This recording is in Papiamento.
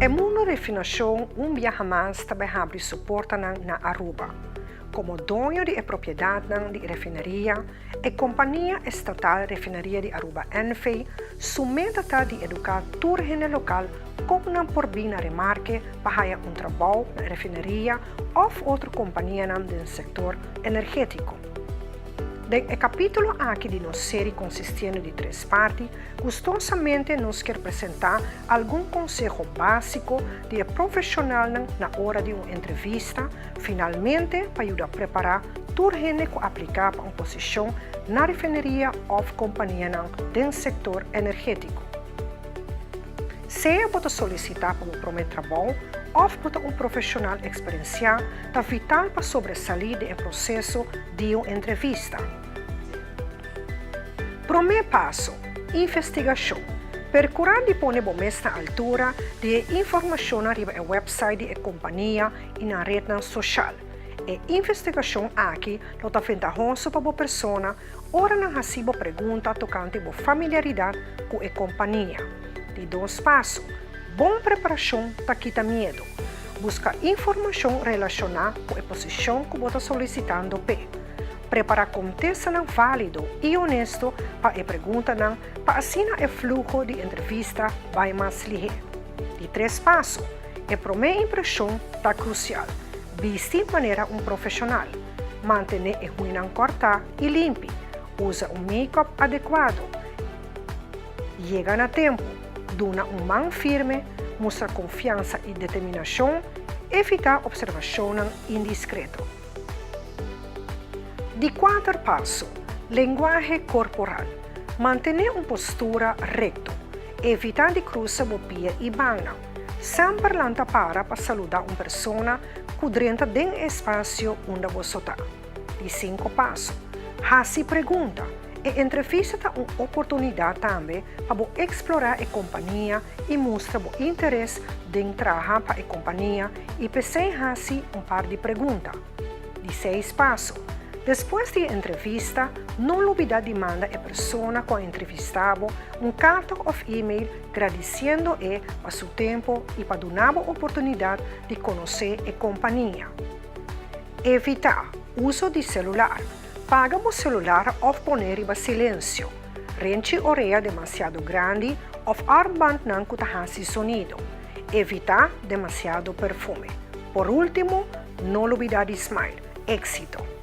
E mundo refinacion un biaha mas ta bay habri su portanan na Aruba. Como doño di e propiedadnan di e refineria, e compania estatal Refineria di Aruba NV su meta ta di educa tur hende local con nan por bin na remarke pa haya un trabou na e refineria of otro companianan den sector energetico. Den e capitulo aki di nos serie consistiendo di tres parti, gustosamente nos kier presenta algun conseho basico di e profesionalnan na ora di un entrevista, finalmente pa yuda prepara tur hende cu aplica pa un posicion na refineria of companianan den sector energetico. Sea bo ta solicita pa bo prome trabou of bo ta un profesional experencia, ta vital pa sobresali den e proceso di un entrevista. Prome paso, Investigacion. Percura di pone bo mes na altura di e informacionnan riba e website di e compania y nan rednan social. E investigacion aki lo ta ventahoso pa bo persona ora nan haci bo pregunta tocante bo familiaridad cu e compania. Di dos paso, Bon preparacion ta kita miedo. Busca informacion relaciona cu e posicion cu bo ta solicitando p'e. Prepara contestanan valido y honesto pa e preguntanan pa asina e fluho di entrevista bay mas lihe. Di tres paso, E prome impresion ta crucial. Bisti manera un profesional. Mantene e huinan corta y limpi. Usa un make-up adecuado. Yega na tempu. Duna un man firme, mustra konfiansa i determinashon, evitá opservashonnan indiskreto. Di kuater paso, Lenguahe korporal. Mantené un postura rekto. Evitá di krusa bo pia i bannan. Semper lanta para pa saludá un persona ku drenta den e espasio unda boso ta. Di sinku paso, Hasi pregunta. E entrevista ta un oportunidat tambe pa bo eksplorá e kompania i mustra bo interes den traha pa e kompania i p'esei hasi un par di pregunta. Di seis paso, Despues di e entrevista, no lubidá di manda e persona ku a entrevistá bo un karta òf e-mail gradisiendo e pa su tempu i pa duna bo oportunidat di konosé e kompania. Evitá uso di selular. Paga bo selular òf pon'é riba silensio. Renchi orea demasiado grandi òf armbandnan ku ta hasi sonido. Evitá demasiado perfume. Por último, no lubidá di smile. Éxito!